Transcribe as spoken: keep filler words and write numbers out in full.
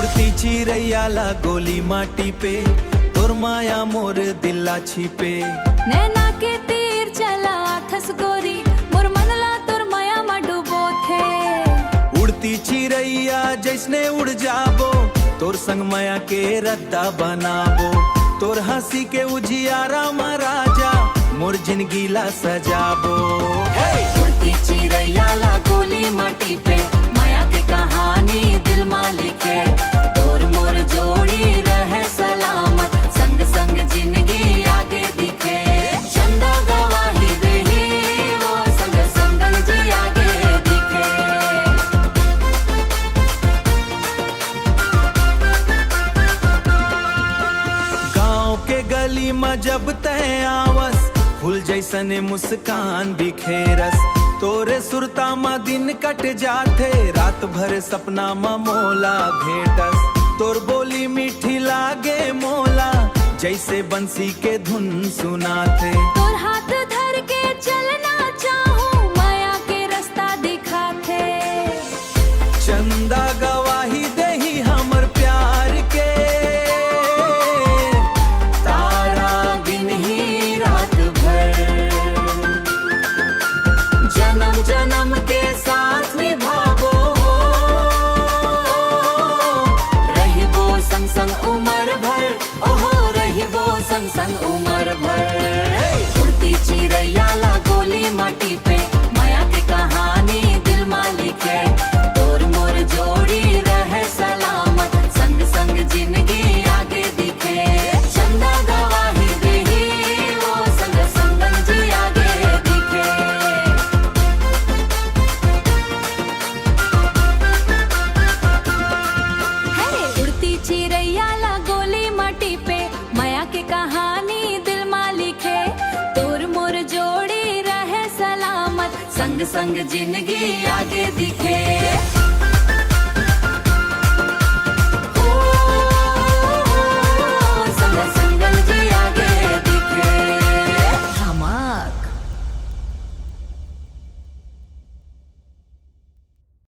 उड़ती चिरैया ला गोली माटी पे, तोर माया मोर दिल ला छिपे। नैना के तीर चलाथस गोरी, मोर मन ला तोर माया म डुबोथे। उड़ती चिरैया जैसने उड़ जाबो, तोर संग माया के रद्दा बनाबो। तोर हंसी के उजियारा म राजा, मोर जिंदगी ला सजाबो। हे! उड़ती चिरैया ला गोली माटी पे, माया के कहानी दिल मा लिखे। तोर मोर जोड़ी रहे सलामत, संग संग जिंदगी आगे दिखे। चंदा गवाही देही, वो संग संग जी आगे दिखे। गांव के गली म जब तय आवस, फूल जैसने मुस्कान बिखेरस। तोरे सुरता म दिन कट जाथे, रात भर सपना म मोला भेटस। तोर बोली मीठी लागे मोला, जैसे बंसी के धुन सुनाथे। तोर हाथ धर के चलना चाहूं, माया के रास्ता दिखाथे। चंदा गवाही देही हमर प्यार के, तारा गिनही रात भर। जन्म जन्म के साथ निभाबो, रहिबो संग संग उमर भर। ओहो, रहिबो संग संग उमर भर। उड़ती चिरैया ला गोली माटी पे, माया के कहानी दिल मा लिखे। तोर मोर जोड़ी रहे सलामत, संग संग जिंदगी आगे दिखे। चंदा गवाही देही, वो संग संग जी आगे दिखे। हे! उड़ती चिरैया ला गोली माटी पे, माया के कहानी दिल मा लिखे। तोर मोर जोड़ी रहे सलामत, संग संग जिंदगी आगे दिखे।